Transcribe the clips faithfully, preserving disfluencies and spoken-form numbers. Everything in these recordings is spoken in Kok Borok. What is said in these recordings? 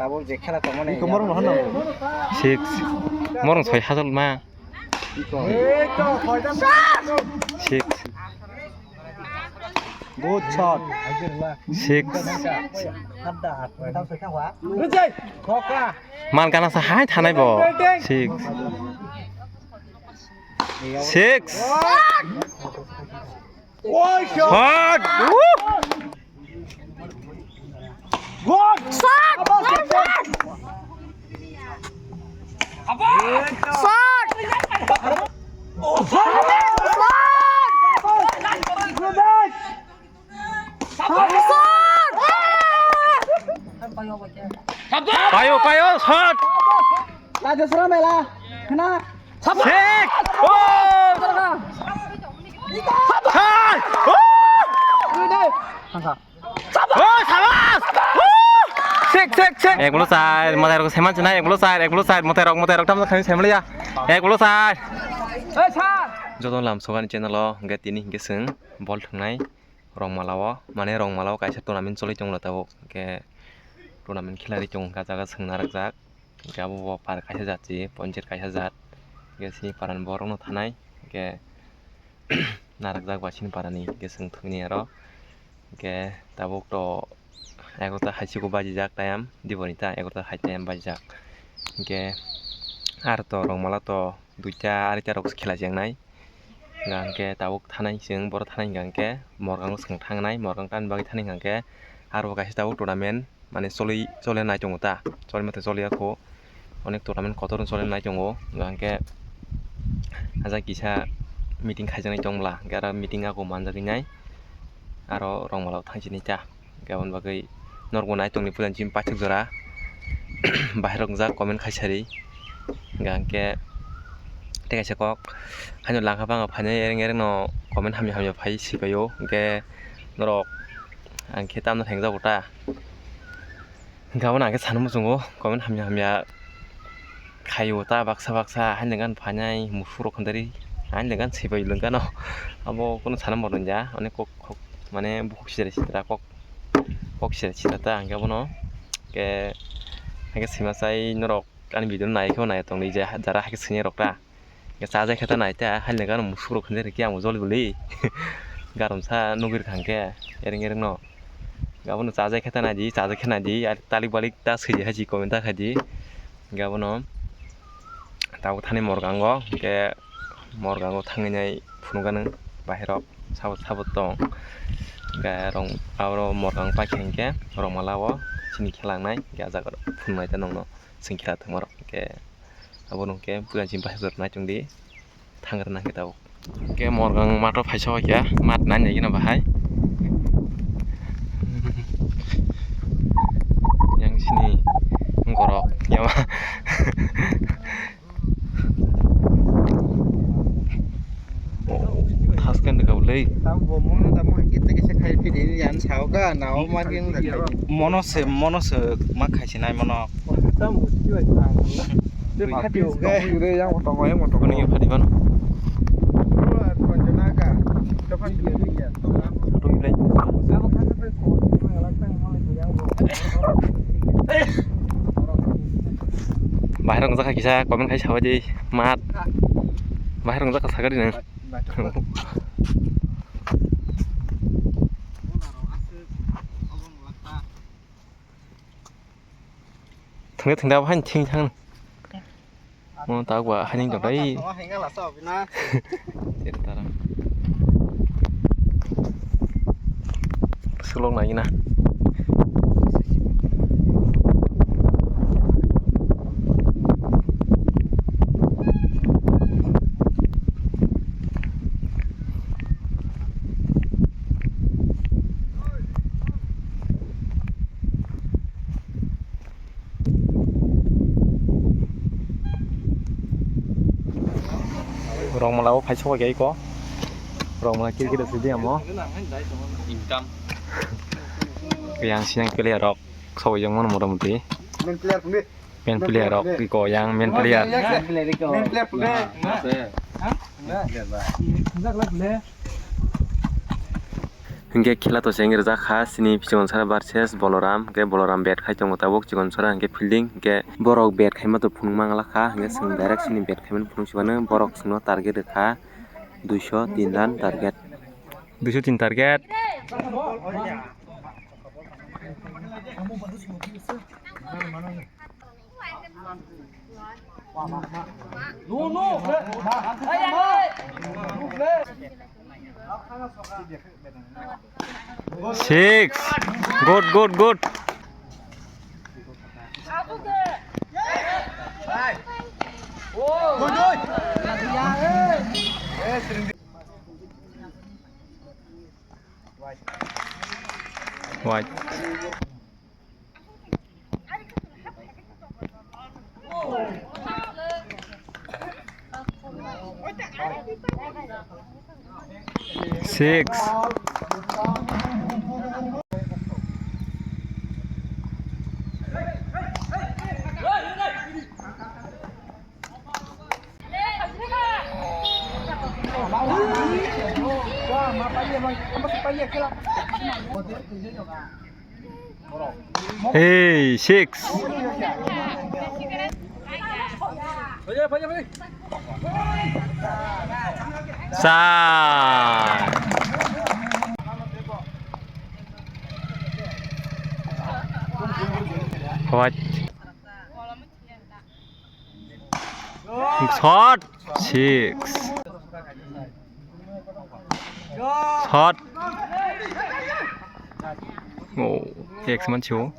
Abo je khela tongmani. Iko morong rohor nang. Six. Morong soi hajol ma. Six. Good shot. Six. Man gana sa hai thanai bo. Six. Six. Shot. Woo. Shot! Shot! Shot! Payo, payo, shot! Rajeswara Mela, kena. Six! Oh! Shot! Oh! Oh, sabas! Woo! Sik, sik, sik! Ek bolo side, motai rok seman chinai, ek bolo side, ek bolo side, motai rok, motai rok, tamo khani semliya. Ek bolo side. Joto lam sogani channel o, hingke tini hingke seng bol thwngnai Rongmala o, mane Rongmala o kaisa tournament choli tongo tabuk, hingke tournament khilari tongo, hingke jaga seng narakjak. Hingke abo bo para kaisa jat se, ponchar kaisa jat. Hingke sini parani borok no thanai. Hingke narakjak ba sini parani hingke chwng thwngni aro. Hingke tabuk to egarota hai siko bajijak time, diboni ta egarota hai time bajijak. Hingke aro to Rongmala to duita arita rok se khela chengnai. Hingka hingke tabuk thanai chwng, boro thanai hingka hingke Morgang swng thangnai, Morgang tamni bagwi thanai hingka hingke aro bo kaisa tabuk tournament, mane choli, choli nai tongo ta, choli mate choli ya kho, onek tournament kotor choli nai tongo, hingka hingke ajak kisa meeting khaijaknai tong bwla, hingke aro meeting ako manjagwi nai, aro Rongmala o thang sini ta. Hingke aboni bagwi norok bo nai tongni puila jim paithak jora bahai rok wngjak comment khaisari. Hingka hingke tei kaisa kok haino langka bangkha phainai, ereng ereng no comment hamya hamya phai sipaio. Hingke norok ang khe tamno thengjago ta. Hingke abono ang khe sana muchungo comment hamya hamya khaio ta baksa baksa, haino gana phainai musuk rok khandari, haino gana swibai lwng gano. Abo kunu sana morung ya, onek kok, kok, mane bukhuk sitra sitra kok, kok sitra sitra ta hingke abono. Hingke, hingke swima chai norok ani video no nai khe nai tongdi je jara haikhe swinai rok ta. Hingke chajai khe ta nai ta, haino gana musuk rok khandari khe amo joli boli. Garom sa nugui rwkha hingke, ereng ereng no. Abono chajai khe ta naidi, chajai khe naidi, ar talik balik ta swi hai si comment ta khaidi. Hingke abono tabuk thani Morgang o, hingke Morgang o thangwi nai phunukgani bahai rok sabo sabo tong. Hingke rong aro Morgang paikha hingke Rongmala o chini khela wngnai, hingke ah jaga phunuknai ta nongno chwng khela tongma rok. Hingke abono hingke puila chini bahai rok nai tongdi. Thang rwna hwnkhe tabuk. Hwnkhe Morgang math o phaisa hwnkhe math nai nai gino bahai. Yang sini borok yama. Thasken de gaulei. Mono se, mono se ma khaisi nai mono. Tamo siki bai tamo. Tei phati hwnkhe. Tongwi re, yang bo tongo, yang bo tongo. Boni phati mano. Photo hiblai. Bahai rok jakha kisa comment khai sabai di mat. Bahai rok jakha sakari nang. Thangde thangde abo haino thing thang. Mo tak ba haino tong dai. Tara. Sulok nai na. Rongmala o phai sokya iko. Rongmala kiri kiri sidi amo. Income. Yang sinang player rok sokjak mano motamuti. Main player rok iko yang main player. Main player iko. Main player pune. Main player ba. Hinkhe khela to se wngwi rijak kha, chini Chikonchara versus Boloram. Hinkhe Boloram bat khai tongo tabuk, Chikonchara hinkhe fielding, hinkhe borok bat khaima to phunuk mangla kha, hinkhe chwng direct chini bat khaimani phunuk sibano, borok chwngno target rwkha duiso tin run target. Duiso tin target. Six. Good, good, good. Wide. Six. Hey, six. Sa. What? Shot. Six. Shot. Oh, X man chu.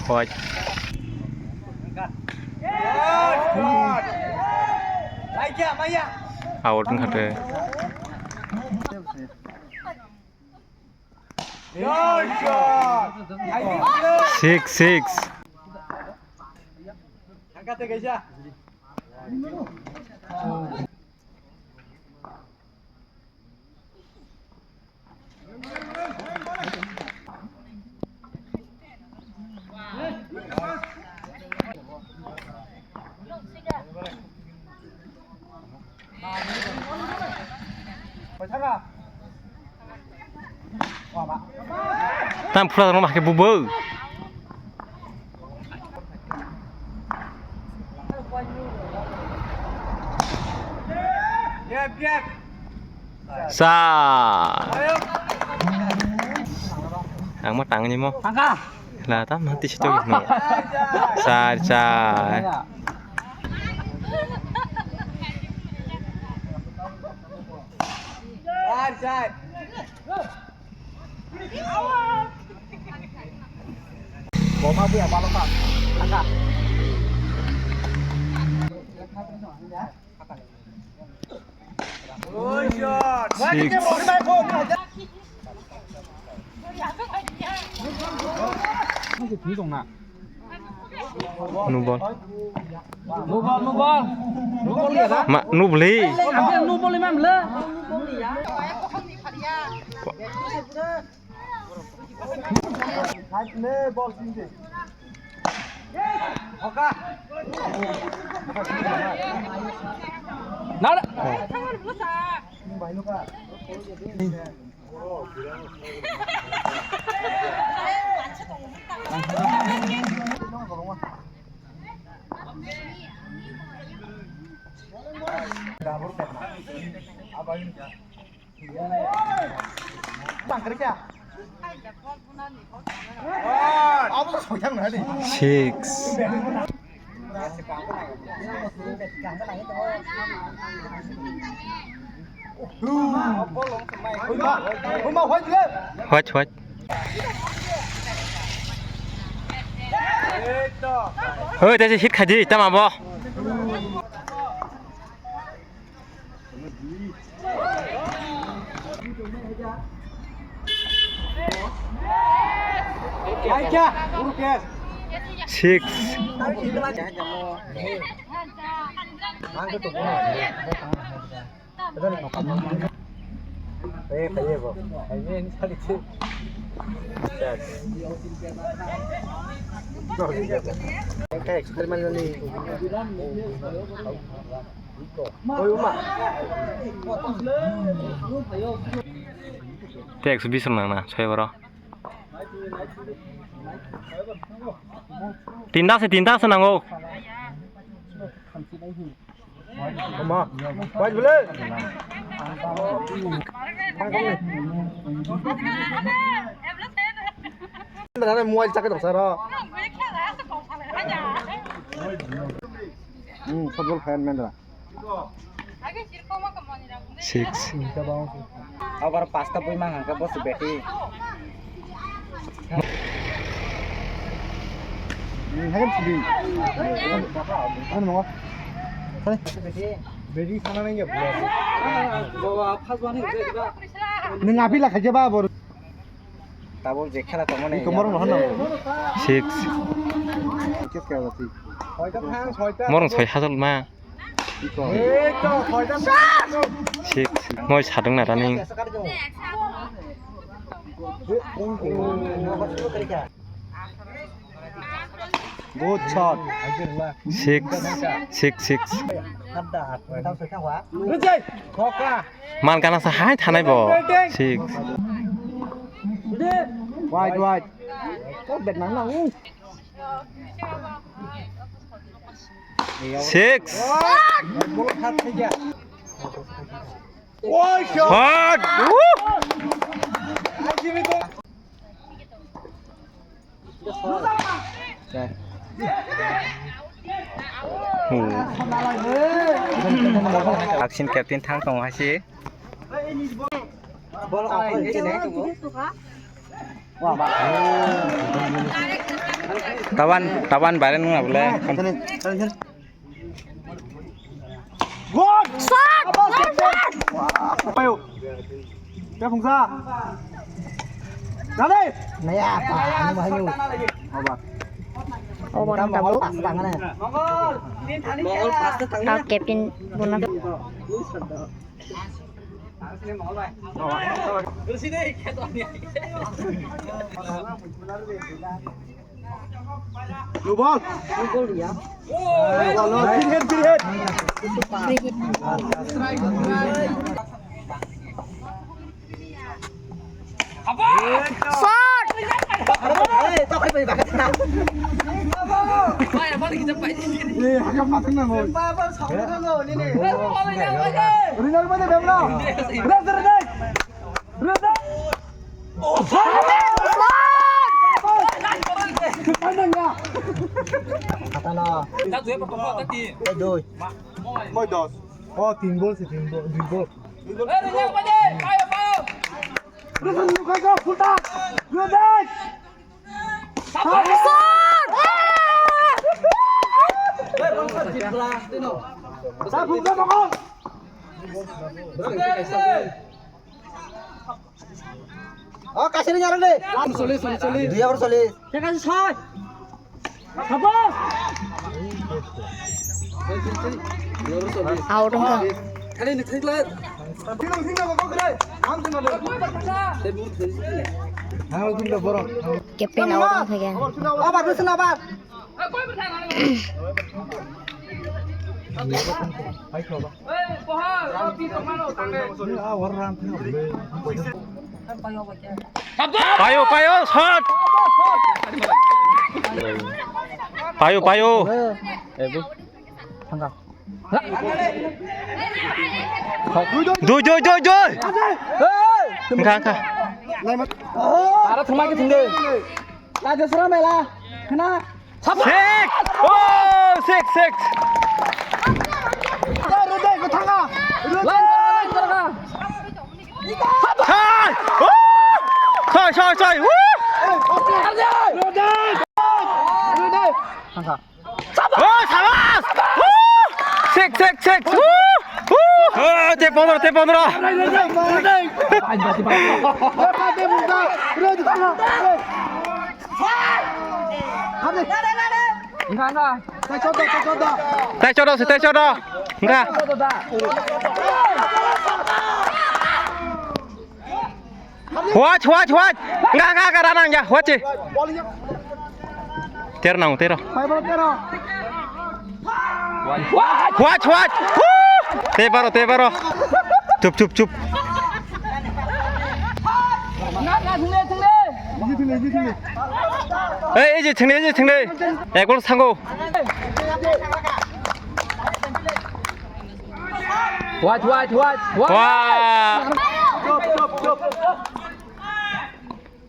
Hoi. Out wngkha tei. Six, six. Tam phura rok ma khe bubo. Sa. Ang ma tangni mo. La tam hati situ no. Sa, sa. Boma buya balo ka. Thangka. Six. Nubol. Nubol, nubol. Ma, nubli. Nubol imam le. Six. White, white. Hoi, tei hit khaidi, tamo bo. Six. Eh, khaye bo. Khaye ni sari chi. Yes. Khe experiment ni. Oi, uma. Teks bising nang na, saya boro. Tinta se, tinta se nango. Ama, wajib le. Mobile chakhe dong sara. Hmm, football fan mendra. Six. Abar pasta bui mang hangka bos beti. Hagan sidi. Ano mo? Beti sana nang ya. Bawa pas wani. Nang api la khaje ba bor. Tabuk je khela tongmani. Iko morong rohor nang. Six. Kis kaya bati. Morong soi hajar ma. Iko. Six. Moi sadung na running. Good shot. Six, six, six. Man kana sa hai thanai bo. Six. Wide, wide. Kok bet nang nang. Six. Shot. Woo! Action captain thang tong hasi. Tawan, tawan bare nung abule. Shot! Shot! Payo. Kya phungsa? Dale. Naya pa, ani mahayu. Oba. Oba nang tabu. Mongol, pasta tangana. Mongol, tin thani. Mongol, pasta tangana. Tau captain bona. Blue ball. Blue ball ya. Ball, ball, free hand, free hand. Shot! Eh, hakam matang na mo. Rinal mana bemla. Res, res, res. Res, res. Mana ya? Kata na. Eh, doi. Moi dos. Oh, tin gol si, tin gol, dui gol. Res, res, res. Oh, kasih ni nyaran deh. Cholish, cholish, cholish. Dia baru cholish. Dia kasih soy. Apa? Out wngkha. Captain out wngkha. Abar, listen, abar. Payo, payo, shot. Payo, payo. Dui, dui, dui, dui. Engkha, engkha. Aro thumai ke thumde. Rajeswara mela. Khna. Six! Oh, six, six! Hai! Oh! Soi, soi, soi! Woo! Oh, sabas! Woo! Six, six, six! Woo! Woo! Oh, te pondro, te pondro! Engkha, engkha. Tai chodo, tai chodo. Tai chodo, se tai chodo. Engkha. Tai chodo da. Watch, watch, watch. Nga, nga, nga, ranang ya, watch. Tero nang, tero. Watch, watch. Woo! Te baro, te baro. Chup, chup, chup. Ei, ei, je thing, ei, je thing. Ek bol sango. Watch, watch, watch, watch. Wah.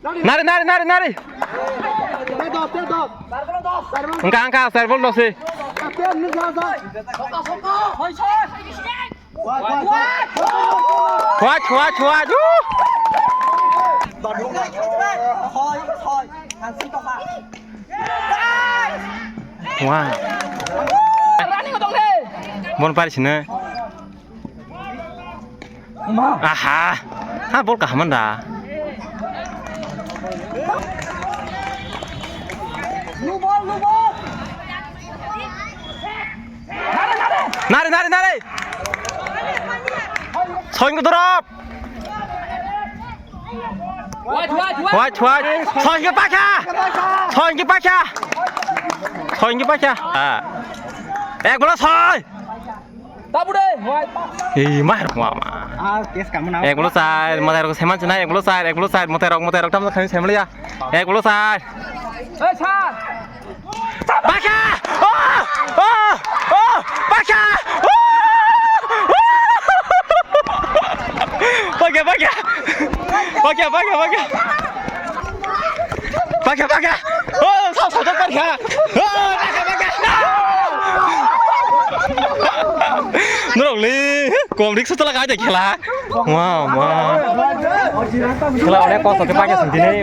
Nari, nari, nari, nari. Engka, engka, sarbol dosi. Watch, watch, watch. Woo! Wah. Bon pari sini. Aha. Ha, bol kaham da. Nari, nari, nari. Soing drop. Watch, watch, watch. Watch, watch. Soing ke pakha. Soing ke pakha. Soing ke pakha. Ah. Ek bola soing. Tabure, watch. Ei, mar, ma, ma. Ah, kes kamu na. Ek bola side, mother ko seman china, ek bola side, ek bola side, mother rok, mother rok, tam khani seman ya. Ek bola side. Ei, sir. Pakha! Oh! Oh! Oh! Pakha! Oh! Oh! Pakha, pakha! Pakha, pakha, pakha! Pakha, pakha! Oh, sa, sa, sa, pakha! Oh, pakha, pakha! No! Norok le, kom risk chala kai de khela. Ma, ma. Khela onek kosto khe pakha sindi ne.